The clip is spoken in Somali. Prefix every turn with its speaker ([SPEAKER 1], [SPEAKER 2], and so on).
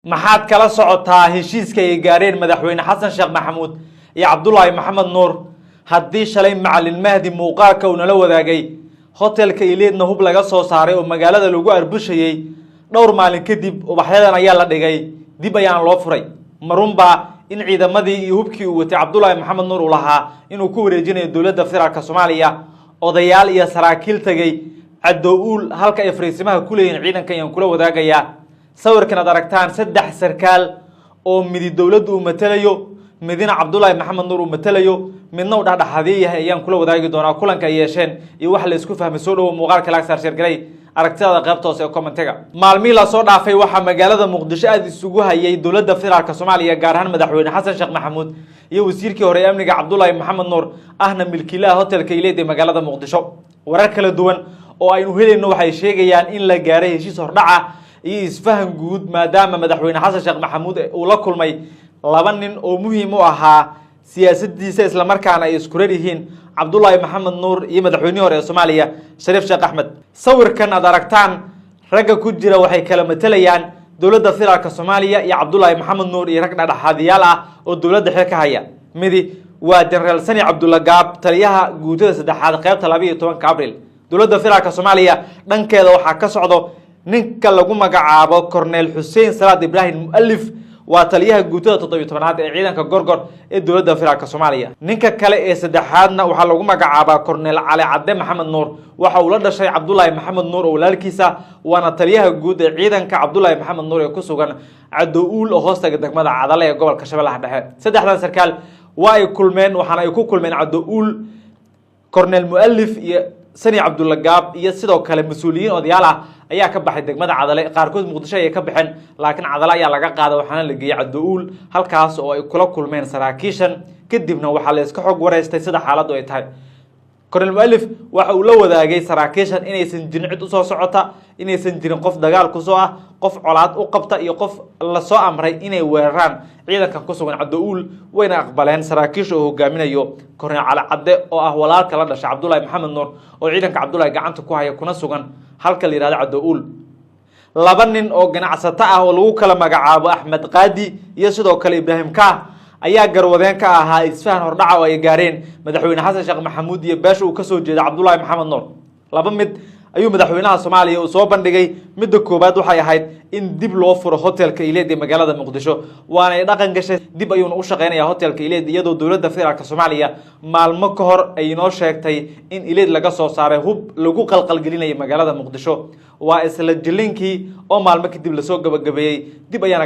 [SPEAKER 1] Maxaad kala socotaa heshiiska ay gaareen madaxweyne Xasan Sheekh Maxamuud iyo Cabdulaahi Maxamed Nuur? Haddii shalay Macalin Mahdi muuqaalka uu nala wadaagay, hotelka Ileedna hub laga soo saaray oo magaalada lagu arbushayey, dhowr maalin kadib ubaxyadan ayaa la dhigay, dib ayaana loo furay. Marunbaa in ciidamadii iyo hubkii uu watay Cabdulaahi Maxamed Nuur uu lahaa inuu ku wareejinayo dowladda federaalka Soomaaliya? Odayaal iyo saraakiil tegey Caddo-uul, halka ay fariisimaha ku leeyihiin ciidanka, ayaan kula wadaagayaa. Sawirkan aad aragtaan, saddex sarkaal oo midi dowladdu uu matelayo, midina Cabdulaahi Maxamed Nuur uu matelayo, midna uu dhexdhexaadiye yahay, ayaan kula wadaagi doonaa kulanka ay yeesheen iyo wax la isku fahmay. Soo dhowo, muuqaalka like saar, share garee, aragtidaada qaybta hoose ee commentiga. Maalmihii lasoo dhaafay waxaa magaalada Muqdisho aada isugu hayay dowladda federaalka Soomaaliya, gaar ahaan madaxweyne Xasan Sheekh Maxamuud iyo wasiirkii hore ee amniga Cabdulaahi Maxamed Nuur, ahna milkiilaha hotelka Ileed ee magaalada Muqdisho. Warar kala duwan oo aynu helayno waxay sheegayaan in la gaaray heshiis hordhaca iyo isfahan guud, maadaama madaxweyne Xasan Sheekh Maxamuud uu la kulmay laba nin oo muhiim u ahaa siyaasadiisa, islamarkaana ay isku reer yihiin, Cabdulaahi Maxamed Nuur iyo madaxweynihii hore ee Soomaaliya Shariif Sheekh Axmed. Sawirkan aad aragtaan, ragga ku jira waxay kala matelayaan dowladda federaalka Soomaaliya iyo Cabdulaahi Maxamed Nuur iyo rag dhexdhexaadiyaal ah oo dowladda xil ka haya. Midi waa Jenaraal Sani Cabdulla Gaab, taliyaha guutada saddexaad qeybta 12-ka Abril. Dowladda federaalka Soomaaliya dhankeeda waxaa ka socdo ninka lagu magacaabo Corneel Xuseen Salaad Ibraahim Mualif, waa taliyaha guutada 17aad ee ciidanka Gorgor ee dowladda federaalka Soomaaliya. Ninka kale ee saddexaadna waxaa lagu magacaabaa Corneel Cali Cadde Maxamed Nuur. Waxa uu la dhashay Cabdulaahi Maxamed Nuur oo walaalkiisa, waana taliyaha guud ee ciidanka Cabdulaahi Maxamed Nuur ee ku sugan Caddo-uul oo hoostaga degmada Cadale ee gobolka Shabeellaha Dhexe. Saddexdan sarkaal waa ay kulmeen, waxaana ay ku kulmeen Caddo-uul. Corneel Mualif iyo Sani Cabdulla Gaab iyo sidoo kale mas-uuliyiin odayaal ah ayaa ka baxay degmada Cadale. Qaarkood Muqdisho ayay ka baxeen, laakiin Cadale ayaa laga qaaday, waxaana la geeyey Caddo-uul, halkaas oo ay kula kulmeen saraakiishan. Kadibna waxaa la iska xog wareystay sida xaaladdu ay tahay. Cornel Mualif waxa uu la wadaagay saraakiishan inaysan jirin cid usoo socota, inaysan jirin qof dagaal kusoo ah, qof colaad u qabta iyo qof lasoo amray inay weeraraan ciidankan ku sugan Caddo-uul. Wayna aqbaleen saraakiisha oo hogaaminayo Cornel Cali Cadde, oo ah walaalka la dhashay Cabdullaahi Maxamed Nuur, oo ciidanka Cabdullaahi gacanta ku haya kuna sugan halka la yihahdo Caddo-uul. Laba nin oo ganacsato ah oo lagu kala magacaabo Axmed Qaadi iyo sidoo kale Ibraahim Kaah ayaa garwadeen ka ahaa isfahan hordhaca oo ay gaareen madaxweyne Xasan Sheekh Maxamuud iyo beesha uu kasoo jeeda Cabdullaahi Maxamed Nuur. Laba mid ayuu madaxweynaha Soomaaliya uu soo bandhigay. Midda koowaad waxay ahayd in dib loo furo hotelka Ileed ee magaalada Muqdisho, waanay dhaqan gashay, dib ayuuna u shaqeynaya hotelka Ileed, iyadoo dowladda federaalka Soomaaliya maalmo ka hor ay inoo sheegtay in Ileed laga soo saaray hub lagu qalqalgelinaya magaalada Muqdisho. Waa isla jilinkii oo maalmo kadib lasoo gabagabeeyey, dib ayaana